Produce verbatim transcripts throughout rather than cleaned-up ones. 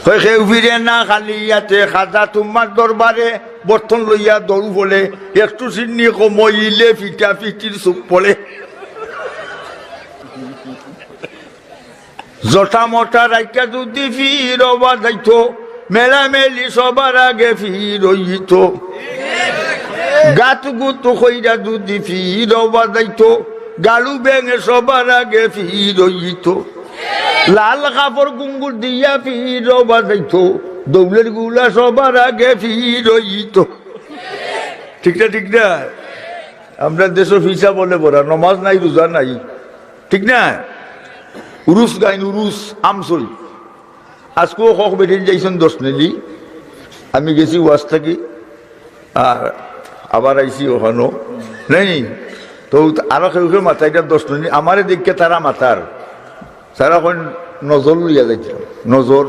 কয়, "কেউ ফিরে না খালি হাতে, খাজা তোমার দরবারে।" বর্তন লইয়া দৌড় পড়ে, একটু সিন্নি কম অইলে ফিটা ফিটির চুপ পড়ে। জটা মটা রাইখা যদি ফির অবা যাইতো, মেলামেলি সবার আগে ফির অইতো। গাত গুত কইরা যদি ফির অবা যাইতো, গালু বেঙে সবার আগে ফির অইতো। লাল কাপড় গুঙ্গুর দিয়া ফির অবা যাইতো, দৌলের গুলা সবার আগে ফির অইতো। ঠিক না, ঠিক না? আমরা দেশো ফিরসা বলে বড়া, নমাজ নাই, রোজা নাই, ঠিক না? উরুস গাইন, উরুস, আমসই। আজকেও হক বেটিন যাইছইন দশ নেলি, আমি গেছি ওয়াজ থাকি, আর আবার আইছি অখানো, নাই নি? তো আরো কেউ কেউ মাতাইরা দশ নেলি, আমারে দেখে তারা মাতার, তারা কইন নজর লইয়া যাইতাম, নজর।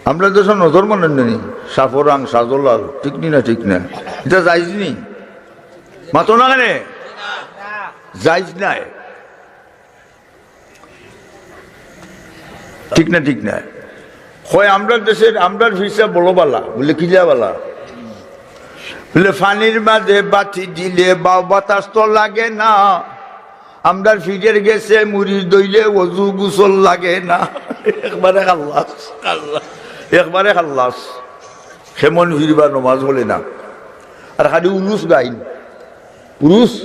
আমরা দেশো নজর মানে নি, সাফরাং, সাজলাল, ঠিক নি না, ঠিক না? ইটা জাইজ নি? মাতো না কেনে? জাইজ নায়। ঠিক না, ঠিক না? কয়, "আমরার দেশর, আমরার ফিরসা বড় বালা।" বলে, "কিলা বালা?" বলে, "পানির মাঝে বাতি দিলে বাও বাতাস তো লাগে না, আমরার ফিরের গেছে মুড়ি দইলে অজু গোসল লাগে না।" একবারে খাল্লাস, খাল্লাস, একবারে খাল্লাস। কেমন ফিরবা, নমাজ পড়ে না, আর খালি উরুস গাইন। পুরুষ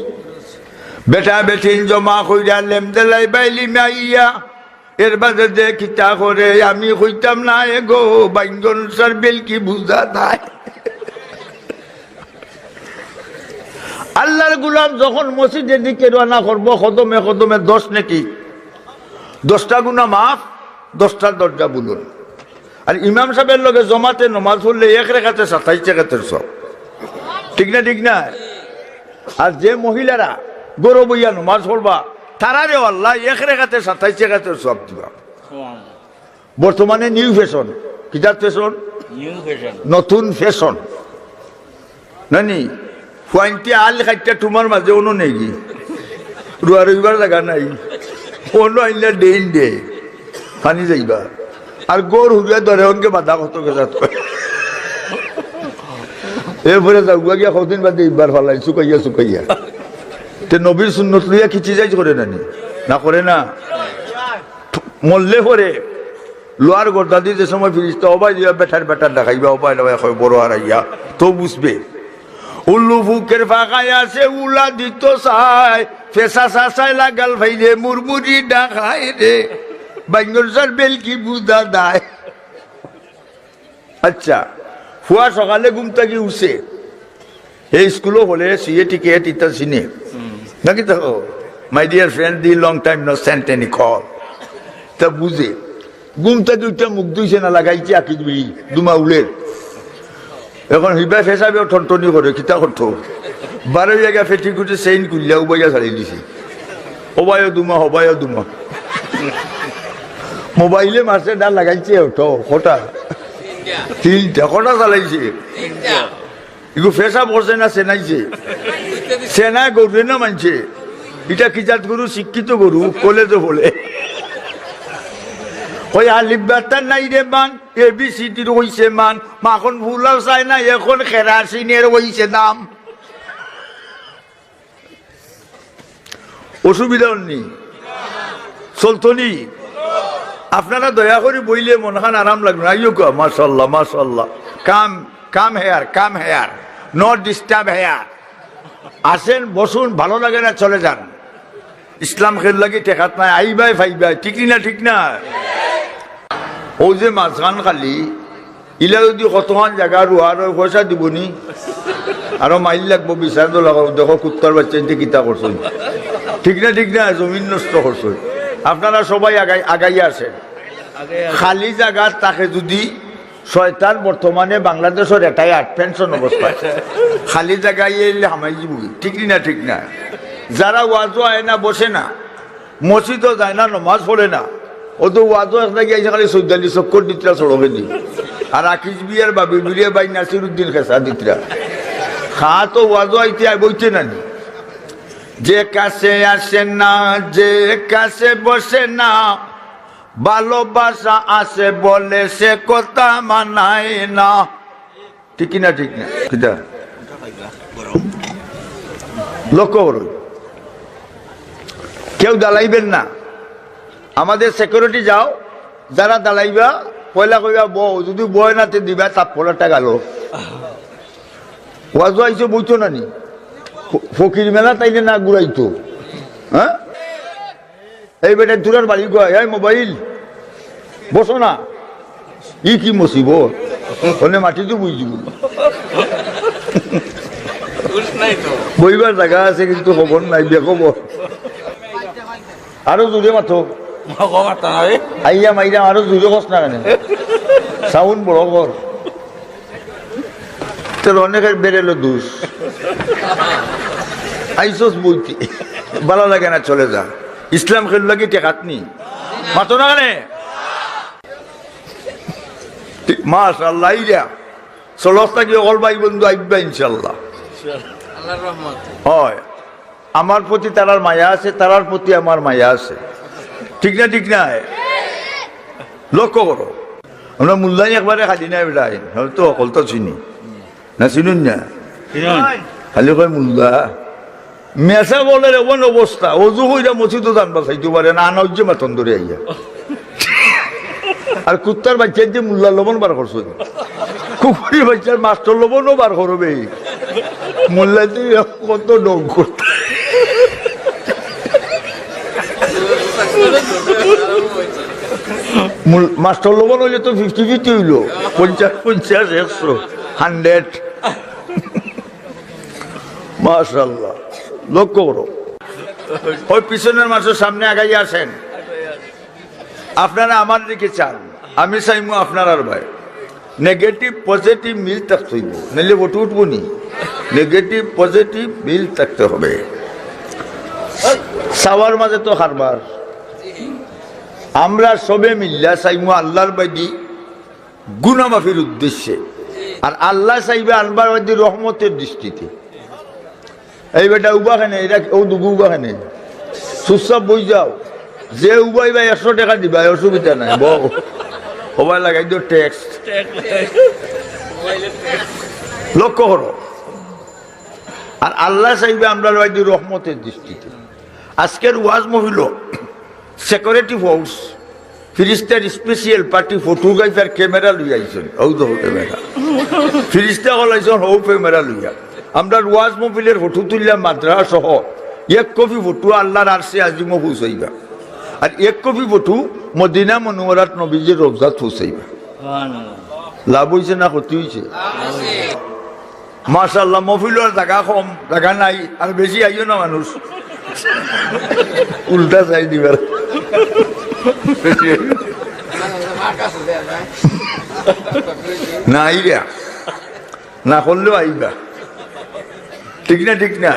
বেটা বেটিন জমা কইরা লেমদেলাই বাইলি মাইয়া, এর বাদে যে কিতা করে আমি কইতাম না এগো, বাইঙ্গন সার বেলকি বুঝা নাই। আল্লাহর গুলাম যখন মসজিদের দিকে রওনা করবো, কদমে কদমে দশ নেকি, দশটা গুনা মাফ, দশটা দরজা বুলন্দ। আর ইমাম সাহেবের লগে জমাতে নমাজ পড়লে এক রেখাতে সাতাইশ রেখাতের সব। ঠিক না, ঠিক না? আর যে মহিলারা ঘরো বইয়া নমাজ পড়বা, তারারেও আল্লাহ এক রেখাতে সাতাইশ রেখাতের সব দিবা। বর্তমানে নিউ ফ্যাশন, কিতার ফ্যাশন? New fashion. নতুন ফ্যাশন। নানি, ফুয়াইন্তে আল খাইট্টা তোমার মাঝে অনো নেগি। রুয়া রইবার জাগা নাই। অনো আইলা ডেইন ডে। পানি যাইবা। আর গর হুরিয়া ধরে অনকে বাধা কত গেছে তো। এরপরে যাওয়া গিয়া কদিন বাদে ইবার ফালাই, শুকাইয়া শুকাইয়া। তে নবীর সুন্নত লইয়া কিচ্ছু যাইজ করে নানি? না করে না? মরলে পরে লোয়ার গর্দাদি যে সময় ফিরিস্তা অবাই দিয়া বেটার বেটার দেখাইবা, অবাই লবাই কয় বড় হারাইয়া, তো বুঝবে। উল্লু ফুকের ফাঁকায় আছে উলা দিত চায়, ফেসা চাচায় লাগাল ফাইলে মুরমুরি ডাকায় রে, বাইঙ্গর সার বেলকি বুঝা দায়। আচ্ছা, ফুয়া সকালে ঘুম থাকি উঠছে, এই স্কুলো হলে সিএ টিকেট ইতা চিনে নাকি? তো, my dear friend, the long time no sent any call। তা বুঝে, ঘুম থাকি উঠে মুখ ধুইছে না, লাগাইছে আকিজ বিড়ি, দুমা উলের। এখন হিবা ফেসাবেও ঠনঠনি করে, কিতা করতো? বারো জায়গা ফেটি কুটে চেইন খুললা, উবাইয়া ছাড়ি দিছে। হবায়ও দুমা, হবায়ও দুমা। মোবাইলে মারছে না, লাগাইছে অটো, কটা? তিনটা। কটা চালাইছে? ইগু ফেসাব করছে না সেনাইছে? সেনায় গরুরে না মানছে। ইটা কি জাত গরু? শিক্ষিত গরু, কলেজে পড়ে। কই আলিফ বাতার নাই রে মান, এ বি সি ডির হইছে মান, মাখন ফুলাও চায় না, এখন কেরাসিনের হইছে দাম। অসুবিধা অর নি? চলতো নি? আপনারা দয়া করি বইলে মনখান আরাম লাগবে না। আইও কা, মাশাআল্লাহ, মাশাআল্লাহ। Come, come here, come here. No disturb here. আসেন, বসুন, ভালো লাগে না, চলে যান। ইসলাম খেল লাগি ঠেকাত নাই, আইবায় ফাইবায়, ঠিক নি না, ঠিক না? অউ যে মাঝখান খালি, ইলা যদি কতখান জাগা রুয়ার অয়, পয়সা দিবো নি? আরো মাইল লাগবো, বিচার তো লাগাও, দেখো কুত্তার বাচ্চা ইনতে কিতা করছইন। ঠিক না, ঠিক না? জমিন নষ্ট করছইন। আপনারা সবাই আগাই-, আগাইয়া আসেন। খালি জাগাত থাকে যদি শয়তান বর্তমানে বাংলাদেশর retired pension অবস্থায়। খালি জাগায় এলে হামাই যাবো। ঠিক নি না, ঠিক না? যারা ওয়াজও আয় না, বসে না, মসজিদও যায় না, নমাজ পড়ে না। ও তো ওয়াজও এক জায়গায় আইসা খালি সৈদালি চক্কর দিতরা সড়কে দি। আর আকিজ বিয়ার বাবি বিরিয়া ভাই নাসির উদ্দিন খেসা দিতরা। খা তো ওয়াজও আইতে আয় বইতে না নি। যে কাছে আসে না, যে কাছে বসে না, ভালোবাসা আছে বলে সে কথা মানায় না। ঠিক কি না, ঠিক না? কিতা? লক্ষ্য করো, কেউ দালাইবেন না। আমাদের সিকিউরিটি যাও, যারা দালাইবা, পয়লা কইবা বও, যদি বয় না তে দিবা থাপ্পড় একটা গালো। ওয়াজো আইছো বইতো না নি? ফ-, ফকির মেলা তাইলে না ঘুরাইতো, হ্যাঁ? এই বেটা তোরার বাড়ি কয়, এই মোবাইল, বসো না। ই কি মুসিবত? অনে মাটি তো বুঝি দিব। বইবার জাগা আছে কিন্তু খবর নাই, বেখবর। আরো জোরে মাতো। আইয়া মাইরা আরো জোরে কস না কেনে? সাউন্ড বড় কর। তোর অনেকের বেরেলো দুষ। আইসোস বইতে। ভালা লাগে না, চলে যা। ইসলাম খেল লাগি টেকাত নি। মাতো না কেনে? মাশাআল্লাহ, আইরা। চলস থাকি অকল ভাই বন্ধু আইবা ইনশাআল্লাহ। আল্লাহর রহমত। হয়। আমার প্রতি তারার মায়া আছে, তারার প্রতি আমার মায়া আছে। ঠিক না, ঠিক না? লক্ষ্য করো, আমরা মূল্যায়ন একবারে খালি নাই বেটা, আমি তো অকল তো চিনি। না চিনুন না? খালি কয় মুল্লা। মেসা বলে এমন অবস্থা, অজু কইরা মসজিদও জান বাঁচাইতে পারে না, আনা হচ্ছে মাতন ধরে আইয়া। আর কুত্তার বাচ্চার যে মুল্লার লবণ বার করছে, কুকুরের বাচ্চার মাস্টার লবণও বার করবে। মুল্লাতে কত ডং করতে। মূল-, মাস্টার লবণ হইলে তো ফিফটি ফিফটি হইলো, পঞ্চাশ পঞ্চাশ, একশো, হান্ড্রেড। মাশাআল্লাহ, লক্ষ্য করো, ওই পিছনের মানুষের সামনে আগাই আসেন। আপনারা আমার দিকে চান, আমি চাইমু আপনারার ভাই। নেগেটিভ পজিটিভ মিল থাকতে হইব, নাইলে ভোট উঠবো নি। নেগেটিভ পজিটিভ মিল থাকতে হবে। চাওয়ার মাঝে তো হারবার। আমরা সবে মিল্লা চাইমু আল্লাহর বায়দি গুনামাফির উদ্দেশ্যে, আর আল্লাহ চাইবা আনবার বায়দি রহমতের দৃষ্টিতে। এই বেটা উবা কেনে, এরা ও দুগু উবা কেনে? চুপচাপ বই যাও। যে উবাইবা একশো টেকা দিবা, অসুবিধা নাই। বউ, ওবায় লাগাই দিও ট্যাক্স। লক্ষ্য করো, আর আল্লাহ চাইবা আমরার বায়দি রহমতের দৃষ্টিতে। আজকের ওয়াজ মহফিলো সিকিউরিটি ফোর্স, ফিরিস্তার স্পেশাল পার্টি, ফটোগ্রাফার, ক্যামেরা লইয়া আইছইন। অউ দেখো ক্যামেরা। ফিরিস্তা অকল আইছইন, হউ ক্যামেরা লইয়া। আমরার ওয়াজ মহফিলের ফটো তুললাম মাদ্রাসা সহ। এক কপি ফটো আল্লাহর আরশে আজিমো পৌঁছাইবা। আর এক কপি ফটো মদিনা মনোয়ারাত নবীজির রওজাত পৌঁছাইবা। লাভ হইছে না ক্ষতি হইছে? মাশাআল্লাহ, মহফিলর জাগা কম, জাগা নাই, আর বেশি আইও না মানুষ। উল্টা চাই দিবার। নাই রে, না করলেও আইবা। ঠিক না, ঠিক না?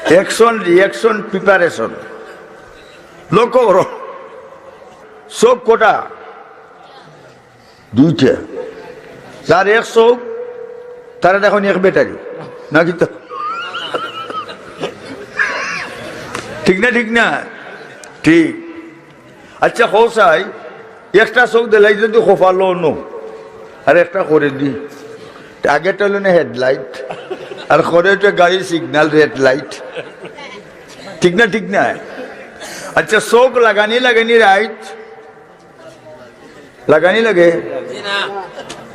Action, reaction, preparation. লক্ষ্য করো, চোখ কটা? দুইটা। যার এক চোখ, তার এখন এক ব্যাটারি। নাকি তো? ঠিক না, ঠিক না? ঠিক। আচ্ছা, কও চাই, একটা চোখ দিলাই যদি কপালো নো, আর একটা করেদি। তে আগেটা হইল না হেডলাইট, আর করে হইতে গাড়ির সিগন্যাল, রেড লাইট। ঠিক না, ঠিক না? আচ্ছা, চোখ লাগানি লাগানি রাইত, লাগানি লাগে?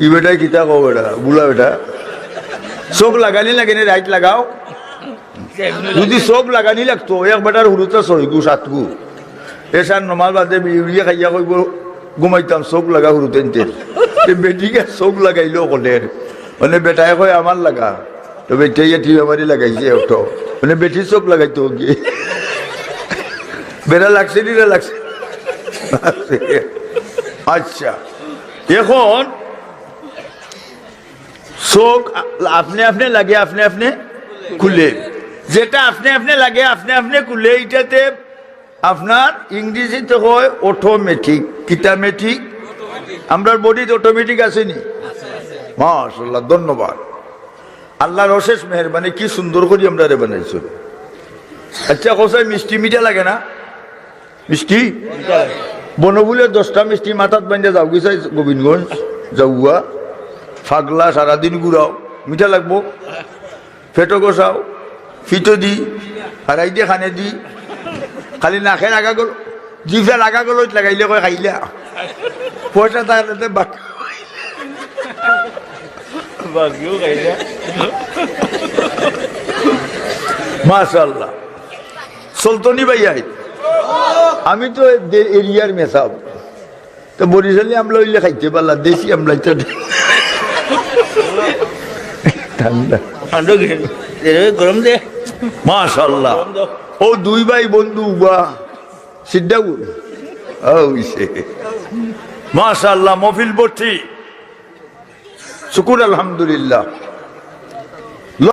ই বেটায় কিতা কও বেটা, বুলা বেটা। চোখ লাগানি লাগে নি, রাইত লাগাও। যদি চোখ লাগানি লাগতো, এক বেটার হুরুতা ছয়গু, সাতগু। এশার নমাজ বাদে বিড়ি খাইয়া কইব, "ঘুমাইতাম, চোখ লাগা হুরুতাইন্তে।" তে বেটিকে চোখ লাগাইলো কলের। মানে বেটায় কয়, "আমার লাগা।" তো বেটায় ইয়া টিপা মারি লাগাইছে অটো। মানে বেটির চোখ লাগাইতো কি? বেটা লাগছে নি না লাগছে? আচ্ছা, এখন চোখ আ-, আপনে আপনে লাগে, আপনে আপনে খুলে। যেটা আপনে আপনে লাগে, আপনে আপনে খুলে, ইটাতে আপনার ইংরেজিতে হয় অটোমেটিক। কিতা মেটিক? আমরার বডিত অটোমেটিক আছে নি? মাশাআল্লাহ, ধন্যবাদ। আল্লাহর অশেষ মেহেরবানি, কি সুন্দর করি আমরারে বানাইছইন। আচ্ছা, কও চাই মিষ্টি মিঠা লাগে না? মিষ্টি? বনফুলে দশটা মিষ্টি মাথাত বাইন্ধা যাওগি চাই গোবিন্দগঞ্জ, যাওয়া, ফাগলা সারাদিন ঘুরাও, মিঠা লাগবো, পেটো ঘষাও, ফিটো দি, আর এই দিয়ে খানে দি, খালি নাকের আগা গল, জিভটা আগা গলত লাগাইলে কয় খাইলা, পয়সা থাকলে তো বাকি বাকিও খাইলা। মাশাআল্লাহ। সুলতানি ভাই আই, আমি তো এরিয়ার মেসাব, তো বরিশালি আমলা অইলে খাইতে পারলা, দেশি আমলা তো ঠান্ডা। ঠান্ডা কি? এ, গরম দে। মাশাআল্লাহ। গরম দাও। ও দুই ভাই বন্ধু উবা, সিদ্ধাউ। ও, ইসে। মাশাআল্লাহ, মহফিল ভর্তি। শুকুর আলহামদুলিল্লাহ।